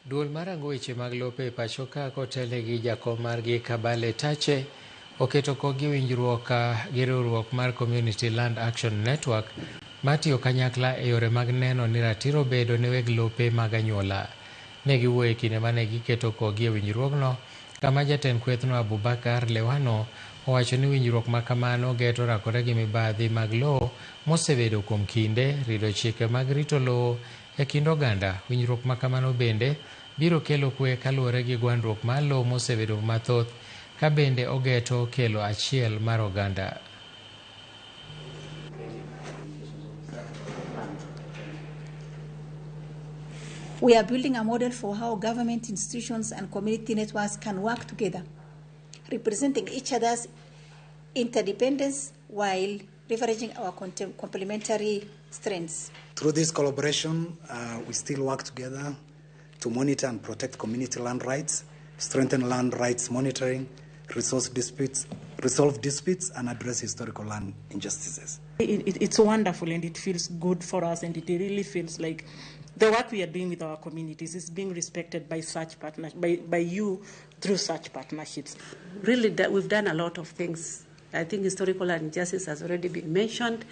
Duol mar rango weche mag lope e pacho ka kotelne gi jakom margi Kabale Tache oketo kokgi e winjruok gi riwruok mar Community Land Action Network matiyo kanyakla e yore mag neno ni ratiro bedo ne weg lope mag anyuola. Ne giwuoyo e kinde mane giketo kokgi e winjruogno kama jatend kwethno Abubakar Lewano owacho ni winjruok ma kamano geto rakore gi mibadhi mag lowo mosebedo kuom kinde, rido chike mag rito lowo E kind oganda, winjruok ma kamano bende biro kelo kwe kaluwore gi gwandruok mar lowo mosebedo mathoth ka bende ogeto kelo achiel mar oganda. We are building a model for how government institutions and community networks can work together, representing each other's interdependence while leveraging our complementary strengths. Through this collaboration, we still work together to monitor and protect community land rights, strengthen land rights monitoring, resolve disputes, and address historical land injustices. It's wonderful and it feels good for us, and it really feels like the work we are doing with our communities is being respected by such partners, by you through such partnerships. Really, we've done a lot of things. I think historical injustice has already been mentioned,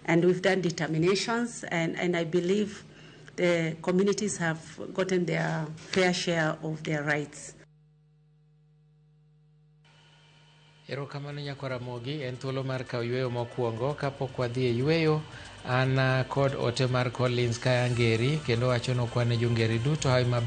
and we've done determinations, and I believe the communities have gotten their fair share of their rights. Erokamano nyakwar Ramogi, en thuolo mar kawo yueyo mokwongo kapok wadhi e yueyo. An kod ote mar Collins Kayangeri kendo wacho nokwane jongeri duto hawi maber.